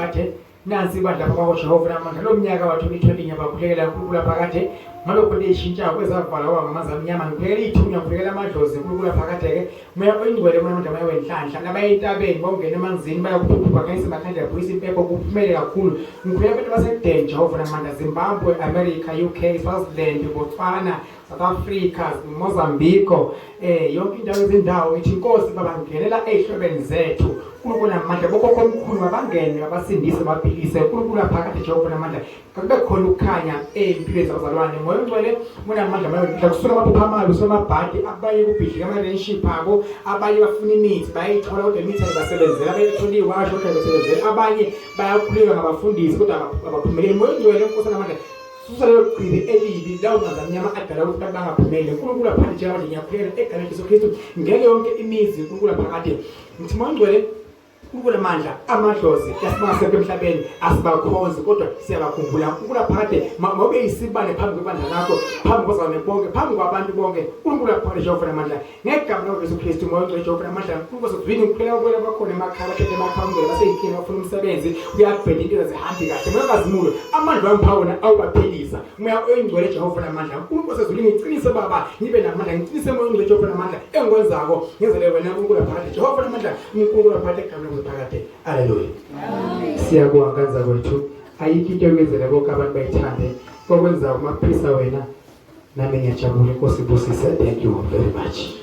Phakade nansi ibandla lapha kwaJehova namandla lo mnyaka wa-2020 ngiyabakhulekela uNkulunkulu phakade ngabe khona ishintsha kwezavala kwaba ngamanzi amnyama ngikhulekela ithunya ngikhulekela amadlozi uNkulunkulu phakade-ke moya oyingcwele moya amandla moya wenhlanhla nabaya entabeni bawungena emanzini bayakuphupha bakhanyise amakhandlela buyisa impepho kuphumele kakhulu ngikhulekela abantu basekudeni Jehova namandla Zimbabwe America UK Swaziland Botswana South Africa Mozambique eh yonke indawo izindawo ngithi inkosi baba ngenela ezihlobeni zethu uNkulunkulu namandla bokhokho omkhulu mabangene babasindise baphilise uNkulunkulu aphakade Jehova namandla kube khona ukukhanya ezimpilweni zabazalwane moya ongcwele unamandla moya kusuka amaphupha amabi kusuka amabhadi abanye kubhidlika ama-relationship abo abanye bafuna imithi bayayithola kodwa imithi ayibasebenzela bayithola iwasho kodwa ayibasebenzela abanye bayakhulelwa ngabafundisi kodwa abaphumeleli moya ongcwele inkosi namandla Susa lelo chibi elibi lawo manzi amnyama adala ukuthi abantu bangaphumeleli. uNkulunkulu aphande njengamanje ngiyakhuleka egameni Jesu Kristu ngeke yonke imizi uNkulunkulu aphakade. Ngithi moya ongcwele uNkulunkulu amandla amadlozi yasibangasekho emhlabeni asibakhonzi kodwa siyabakhumbula uNkulunkulu aphakade mawube yisibane phambi kwebandla lakho phambi kwazalwane bonke phambi kwabantu bonke uNkulunkulu aphakade Jehova namandla Ngegama likaJesu Kristu moya ongcwele Jehova namandla uNkulunkulu wasezulwini ngiphela ukubona bakhona emakhaya bahlele emakhaya ungcwele baseyinkinga bafuna umsebenzi uyabheda into azihambi kahle moya kazimulo amandla wami phawona awubaphilisa moya oyingcwele Jehova namandla uNkulunkulu wasezulwini ngiqinise baba ngibe namandla ngiqinise moya ongcwele Jehova namandla engikwenzako ngenzele wena uNkulunkulu phakade Jehova namandla uNkulunkulu phakade egameni likaJesu phakade haleluya amen siyabonga kanza kwethu ayikho into ekwenzele bonke abantu bayithande okwenza umaphisa wena Nami ngiyajabula inkosi ibusise. Thank you very much.